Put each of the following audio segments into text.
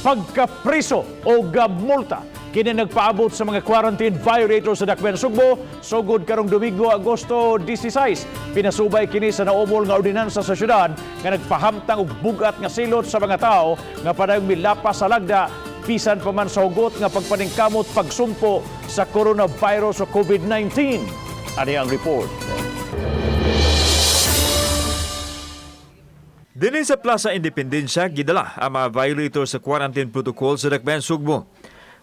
Pagkapriso o multa kini nagpaabot sa mga quarantine violators sa Dakbayan Sugbo sugod karong Domingo, Agosto 16. Pinasubay kini sa naumol nga ordinansa sa syudad nga nagpahamtang og bugat nga silot sa mga tao nga padayong milapas sa lagda bisan pa man sa hugot nga pagpaningkamot pagsumpo sa coronavirus o COVID-19. Ani ang report. Dinhi sa Plaza Independencia, gidala ang mga violator sa quarantine protocol sa Dakbayan Sugbo.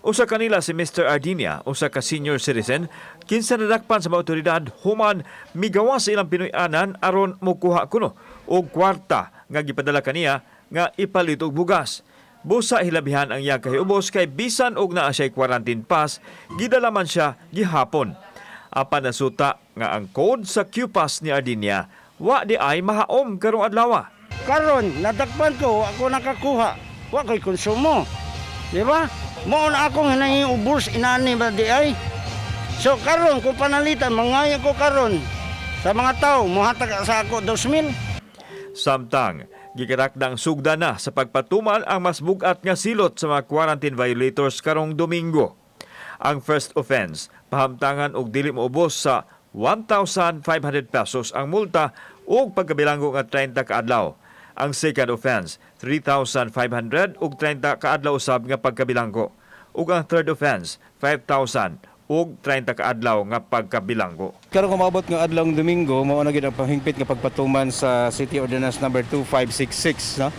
Usa kanila si Mr. Ardinia, usa ka senior citizen, kinsa nadakpan sa mga otoridad human migawas sa ilang Pinoy-anan aron mokuha kuno og kwarta nga gipadala kaniya nga ipalit og bugas. Busa hilabihan ang iyang kahiubos kay bisan og naa siya quarantine pass, gidala man siya gihapon. Apan nasuta nga ang code sa Q-Pass ni Ardinia wa diay mahaom karong adlaw. Karon nadakpan ko, ako nakakuha. Wa ko'y konsumo. Di ba? Mao na akong hinanging ubos inani ba di ay. So karon kung panalitan mangayo ko karon sa mga tao mohatag sa ako 2,000. Samtang, gikarakdang sugda na sa pagpatuman ang mas bugat nga silot sa mga quarantine violators karong Domingo. Ang first offense, pahamtangan og dili moubos sa 1,500 pesos ang multa ug pagkabilanggo nga 30 ka adlaw. Ang second offense, 3,500 ug 30 ka adlaw usab nga pagkabilanggo. Ug ang third offense, 5,000 ug 30 ka adlaw nga pagkabilanggo. Karong umabot nga adlawng Domingo, mao na gid ang panghingpit nga pagpatuman sa City Ordinance number 2566, no?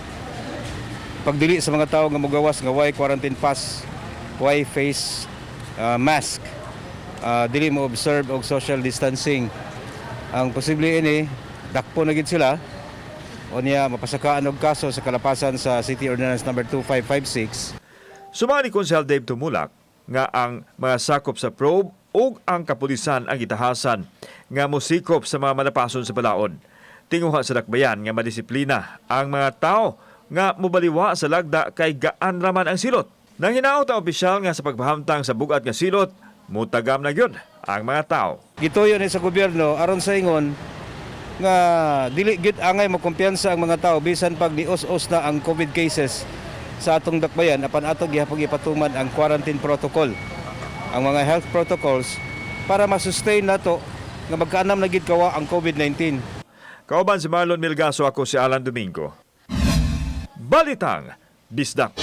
Pagdili sa mga tawo nga mogawas nga way quarantine pass, way face mask, dili mo observe og social distancing. Ang posible ini dakpo na gid sila unya mapasakaan og kaso sa kalapasan sa City Ordinance number 2556. Sumali ni Konsehal Dave Tumulak nga ang mga sakop sa probe ug ang kapulisan ang gitahasan nga mosikop sa mga malapason sa balaod. Tinguha sa dakbayan nga madisiplina ang mga tao nga mobaliwa sa lagda kay gaan raman ang silot. Nanginaot ang opisyal nga sa pagpahamtang sa bugat nga silot, mutagam na gyud ang mga tao. Gituyo ni sa gobyerno aron sa ingon nga dili gyud angay mokumpiyansa ang mga tao bisan pag nius-us na ang COVID cases sa atong dakbayan, apan atong gihapon ipatuman ang quarantine protocol, ang mga health protocols para ma-sustain nato nga magkaanam na gid kawa ang COVID-19. Kauban si Marlon Milgaso, ako si Alan Domingo. Balitang Bisdak.